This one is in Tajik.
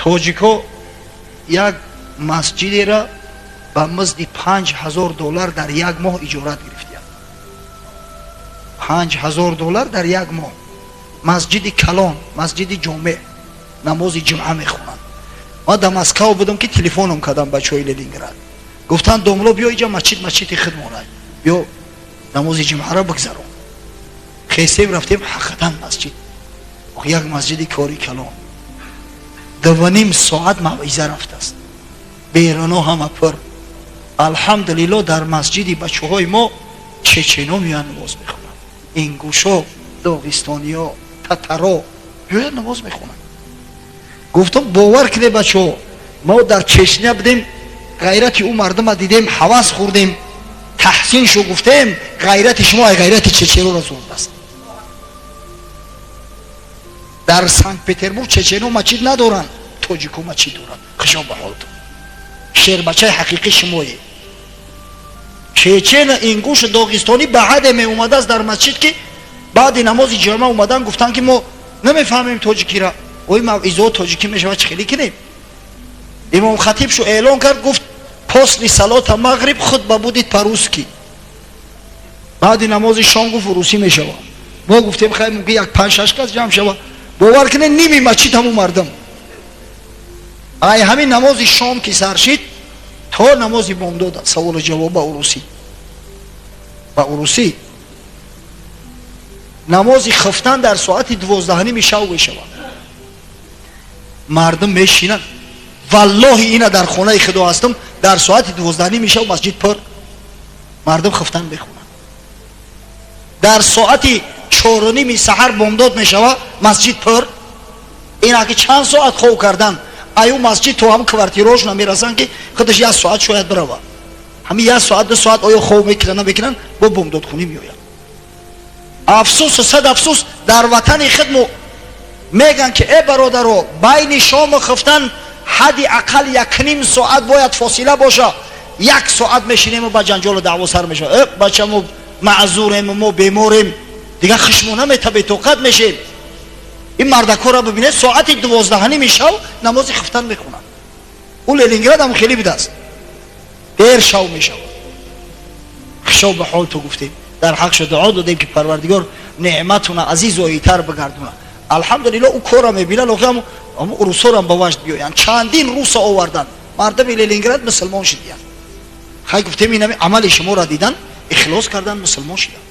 Тоҷико як масҷидеро ба мизди $5000 дар як моҳ иҷорат гирифтиянд. $5000 дар як моҳ. Масҷиди калон, масҷиди ҷомеъ, намози ҷумъа мехонанд. Ма дар Москав будам, ки телефоном кардам бачаҳои Ленинград, гуфтанд: «Домло, биё иҷа, масҷид масҷиди худмонай, биё намози ҷумъаро бигзарон». Хестем, рафтем. Ҳақиқатан масҷид як масҷиди кори калон. 2.5 соат мавъиза рафтааст, беруно ҳама пур. Алҳамдулилло, дар масҷиди бачаҳои мо чечено меоянд, намоз мехонанд, ингушо, доғистониё, татаро биёянд, намоз мехонанд. Гуфтам: «Бовар кунед, бачаҳо, мо дар Чечня будем, ғайрати ӯ мардума дидем, ҳавас хӯрдем, таҳсин шу гуфтем, ғайрати шумо ай ғайрати чеченора зурд аст». Дар Санкт Петербург чечено масҷид надоранд, тоҷико масҷид доранд. Хушо ба ҳолтон, шербачаи ҳақиқӣ шумое. Чечена, ингуш, доғистонӣ ба ҳаде меомадааст дар масҷид, ки баъди намози ҷумъа омадан, гуфтанд, ки мо намефаҳмем тоҷикира, ой, мавъизао тоҷикӣ мешавад, чӣ хеле кунем? Имомхатиб шу эълон кард, гуфт: «После салота мағриб хутба будет по-русски». Баъди намози шом, гуфт, русӣ мешавад. Мо гуфтем: хай, мумкин як панҷ шаш кас ҷамъ шавад. Бовар кунед, ними масҷид ҳамун мардум. Ай ҳамин намози шом ки сар шид то намози бомдод, саволу ҷавоб ба урусӣ, ба урусӣ. Намози хифтан дар соати 12:30 шав мешавад, мардум мешинанд. Валлоҳи, ина дар хонаи худо ҳастам, дар соати 12:30 шав масҷид пур, мардум хифтан мехонанд. Дар соати 4:30 саҳар бомдод мешава, масҷид пур. Ина ки чанд соат хов кардан, аю масҷид то ҳам квартираошона мерасанд, ки худаш як соат шояд бирава. Ҳамин як соат, 2 соат оё хов мекунанд, намекунанд, бо бомдодхунӣ меоянд. Афсӯсу сад афсӯс, дар ватани худ мо мегӯянд, ки э бародаро, байни шому хифтан ҳадди ақал 1.5 соат бояд фосила боша. Як соат мешинему ба ҷанҷолу даъво сар мешавад. Э бача, мо маъзурем, мо беморем, дигар хишмо намета, бетоқат мешем. Ин мардакҳоро бибинед, соати 12:30 шав намози хифтан мехонанд. Ӯ Ленинград ҳам хеле бидааст, дер шав мешавад. Хишоб ба ҳол ту гуфтем, дар ҳақшо дуо додем, ки Парвардигор неъматуна азизоитар бигардуна. Алҳамдулилло, ӯ кора мебинад. Охи ҳам русорам ба ваҷд биёянд. Чандин руса овардан, мардами Ленинград мусулмон шидиянд. Хай, гуфтем, инами амали шуморо дидан, ихлос кардан, мусулмон шиданд.